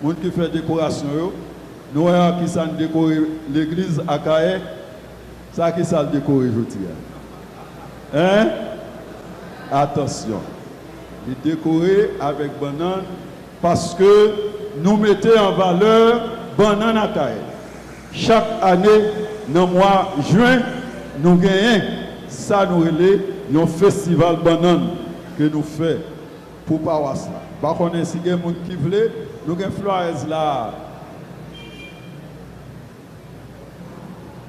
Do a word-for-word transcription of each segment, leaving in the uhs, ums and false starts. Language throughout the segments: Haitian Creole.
Moun ki fè dekorasyon yo, nou wè ak kisa n dekore legliz Akayè? Sa kisa l dekore jodi a? Hein? Atansyon. Li dekore avèk bannann paske nou mete an valè bannann Akayè. Chak ane, nan mwa jen, nou genyen sa nou rele yon festival bannann ke nou fè pou pawas la. M pa konnen si gen moun ki vle, nou gen flyers la.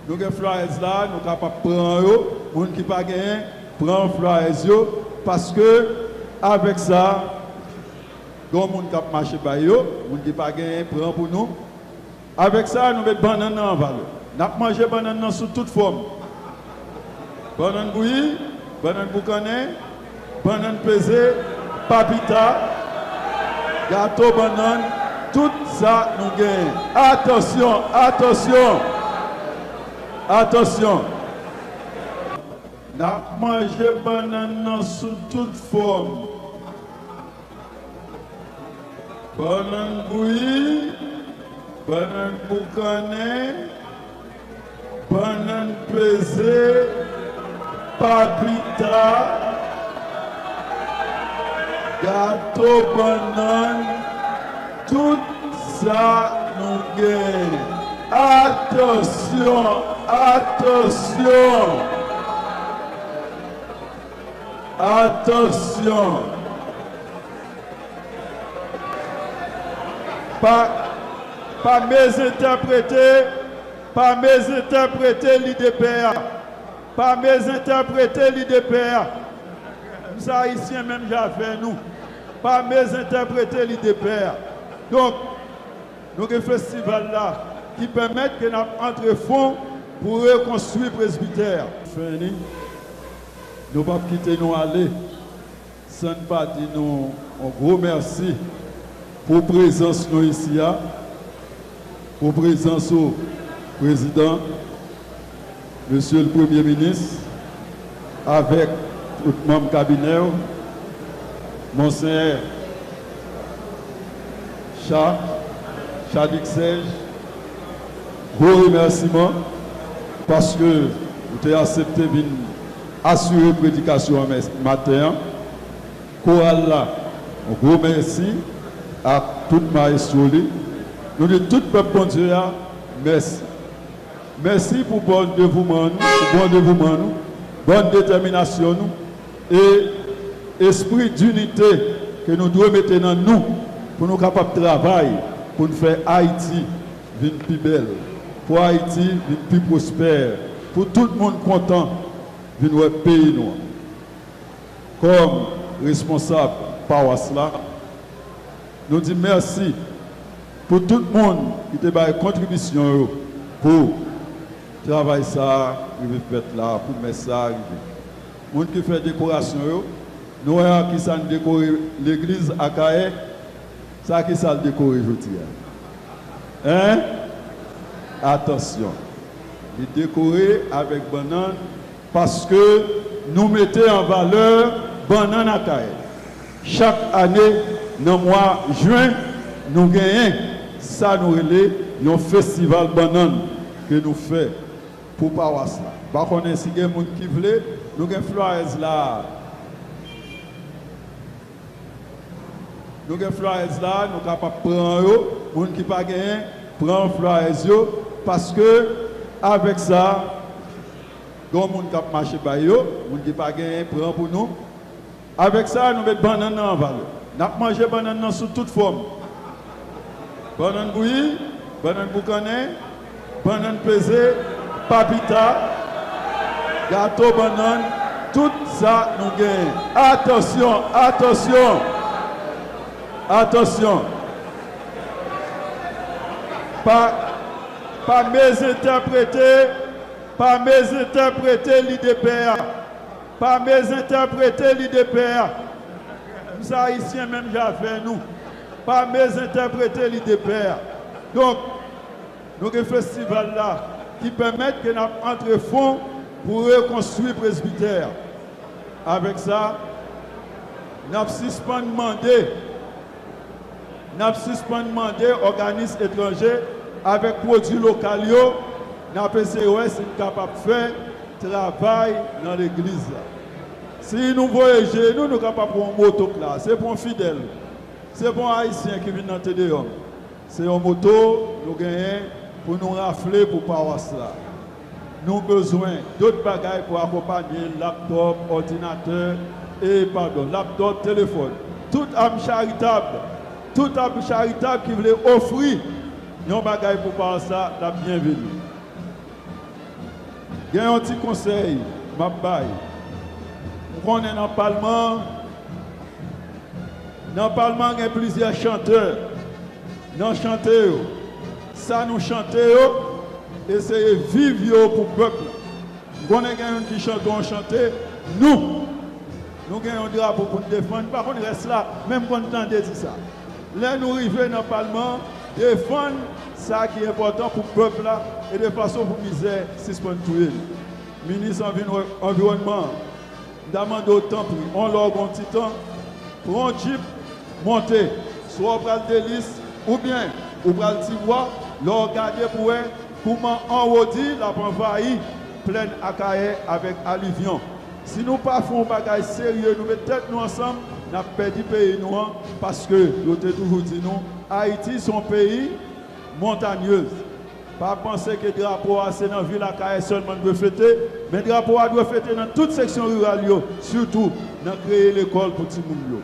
Nou gen flyers la, nou kapab pran yo. Moun ki pa genyen, pran flyers yo, paske avèk sa, gen moun k ap mache bay yo, moun ki pa genyen, pran pou nou. Avèk sa, nou met bannann nan an valè. N ap manje bannann nan sou tout fòm. Bannann bouyi, bannann boukannen, bannann peze, papita, gato bannann, tout sa nou genyen. Atansyon, atansyon, atansyon. N ap manje bannann nan sou tout fòm. Bannann bouyi, bannann boukannen, bannann peze, papita, gato bannann, tout sa nou genyen. Atansyon, atansyon, atansyon. Pa, pa mezentèprete, pa mezentèprete lide pè a. Pa mezentèprete lide pè a. Nou se Ayisyen menm jan avè nou. Pa mezentèprete lide pè a. Donk, nou gen festival la ki pèmèt ke n ap antre fon pou rekonstwi presbitè a. Fen li, nou p ap kite nou ale san n pa di nou yon gwo mèsi pou prezans nou isi a, pou prezans ou, Prezidan, Mesye le Premye Minis, avèk tout manm kabinè w, Monseyè Cha, Chadwick Serge, gwo remèsiman paske ou te aksepte vin asire predikasyon an mès-, maten an. Koral la, yon gwo mèsi ak tout mayestwo li. Nou di tout pèp Bondye a, mèsi. Mèsi pou bon devouman nou, pou bon devouman nou, bon detèminasyon nou, e espri dinite ke nou dwe mete nan nou pou nou kapab travay pou n fè Ayiti vin pi bèl, pou Ayiti vin pi pwospè, pou tout moun kontan vin wè peyi nou an. Kòm responsab pawas la, nou di mèsi pou tout moun ki te bay kontribisyon yo pou travay sa a rive fèt la, pou mès sa a rive. Moun ki fè dekorasyon yo, nou wè ak kisa n dekore legliz Akayè, sa kisa l dekore jodi a? Hein? Atansyon. Li dekore avèk bannann paske nou mete an valè bannann Akayè. Chak ane, nan mwa jen, nou genyen sa nou rele yon festival bannann ke nou fè pou pawas la. M pa konnen si gen moun ki vle, nou gen flyers la. Nou gen flyers la, nou kapab pran yo. Moun ki pa genyen, pran flyers yo. Paske avèk sa, gen moun k ap mache bay yo. Moun ki pa genyen, pran pou nou. Avèk sa, nou met bannann nan an valè. N ap manje bannann nan sou tout fòm. Bannann bouyi, bannann boukannen, bannann peze, papita, gato bannann, tout sa nou genyen. Atansyon, atansyon, atansyon. Pa, pa mezentèprete, pa mezentèprete lide pè a. Pa mezentèprete lide pè a. Nou se Ayisyen menm jan avè nou. Pa mezentèprete lide pè a. Donk, nou gen festival la ki pèmèt ke n ap antre fon pou rekonstwi presbitè a. Avèk sa, n ap sispann mande N ap sispann mande òganis etranje avèk pwodui lokal yo, n ap eseye wè si n kapab fè travay nan legliz la. Si nou voye je nou, nou kapab pran yon moto klas. Se pou yon fidèl, se pou yon Ayisyen ki vin nan Te Deyòm. Se yon moto nou genyen pou nou rafle pou pawas la. Nou bezwen dòt bagay pou akonpanye laptòp, òdinatè, e, padon, laptòp, telefòn. Tout ame charitab, tout ame charitab ki vle ofri yon bagay pou pawas la, l ap byenveni. Gen yon ti konsèy m ap bay. M konnen nan palman, nan palman gen plizyè chantè. Nan chante yo, sa nou chante yo, eseye viv yo pou pèp la. M konnen gen youn ki chante yon chante, nou, nou gen yon drapo pou n defann. M pa konn rès la, men m konn tande di sa. Lè nou rive nan palman, defann sa ki enpòtan pou pèp la e de fason pou mizè sispann touye nou. Minis anvi-, anviwònman an, m ta mande w, tanpri, yon lè w gen yon ti tan, pran yon djip, monte. Swa w pral Delis, oubyen ou pral Tibwa, lè w gade pou wè kouman anwo di l ap anvayi plèn Akayè avèk alivyon. Si nou pa fè yon bagay serye, nou met tèt nou ansanm, n ap pèdi peyi nou an, paske yo te toujou di nou, Ayiti se yon peyi montanyèz. Pa panse ke drapo a se nan vil Akayè sèlman l dwe fete, men drapo a dwe fete nan tout seksyon riral yo, sitou nan kreye lekòl pou timoun yo.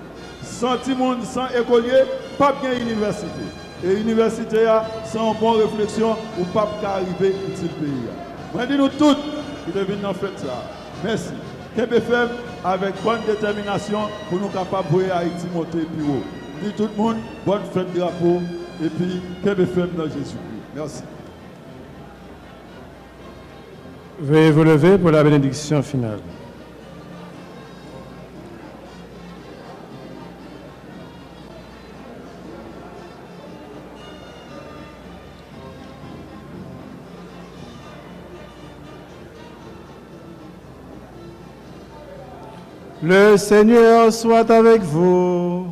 San timoun, san ekolye, p ap gen inivèsite. E inivèsite a, san yon bon refleksyon, ou p ap ka rive itil peyi a. Mwen di nou tout ki te vin nan fèt sa a, mèsi. Kenbe fèm avèk bòn detèminasyon pou nou kapab voye Ayiti monte pi wo. M di tout moun, bòn fèt drapo, epi kenbe fèm nan Jezikri. Mèsi. Veuillez vous lever pour la bénédiction finale. Le Seigneur soit avec vous.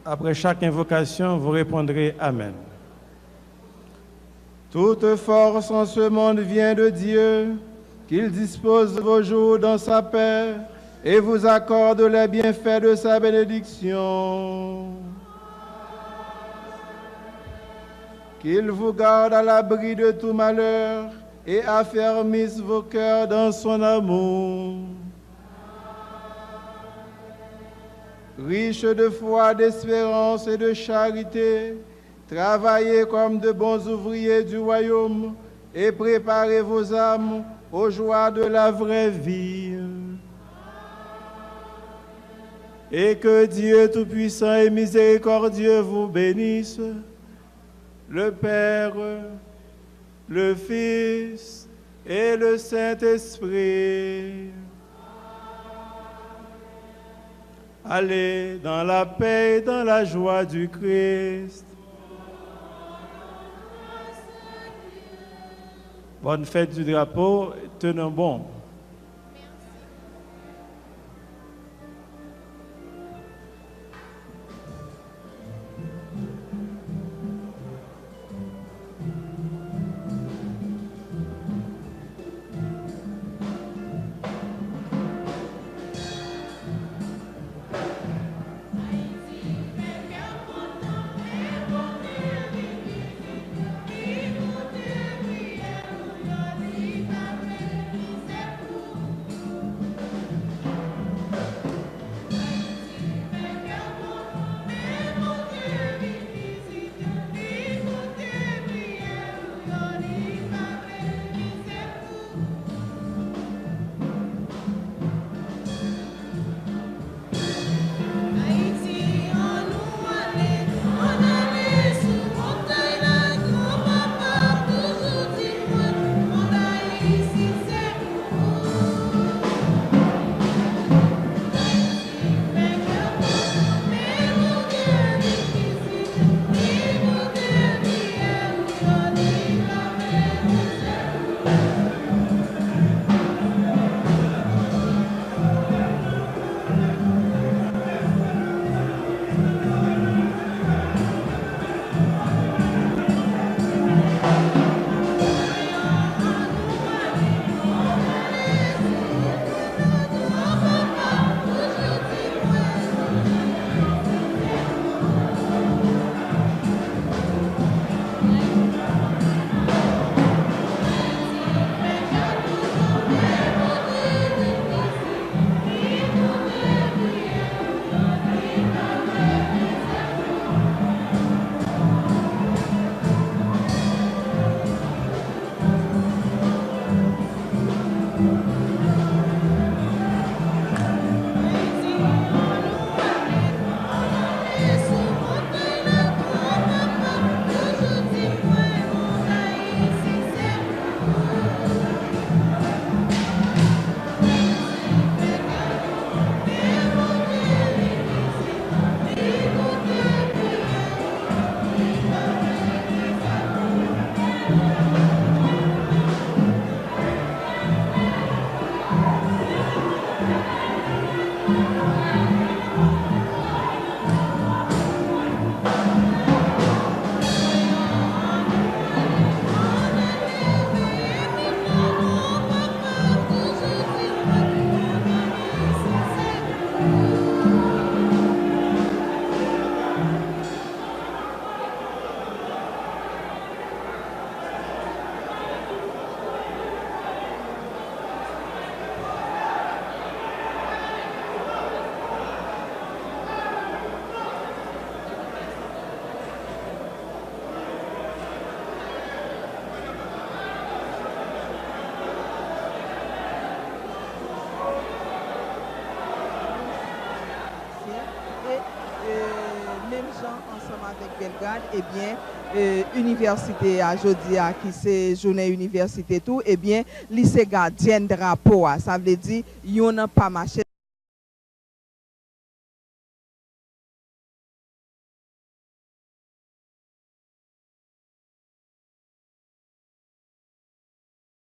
Après chaque invocation, vous répondrez Amen. Toute force en ce monde vient de Dieu, qu'il dispose vos jours dans sa paix et vous accorde les bienfaits de sa bénédiction. Qu'il vous garde à l'abri de tout malheur et affermisse vos cœurs dans son amour. Riches de foi, d'espérance et de charité, travaillez comme de bons ouvriers du royaume et préparez vos âmes aux joies de la vraie vie. Et que Dieu tout-puissant et miséricordieux vous bénisse, le Père, le Fils et le Saint-Esprit. Allez dans la paix et dans la joie du Christ. Bonne fête du drapeau, tenons bon. E, e, menm jan ansanm avèk Bèlgrad, ebyen, e, inivèsite a jodi a, ki se jounen inivèsite tou, ebyen, li se gadyèn drapo a. Sa vle di, yonn pa mache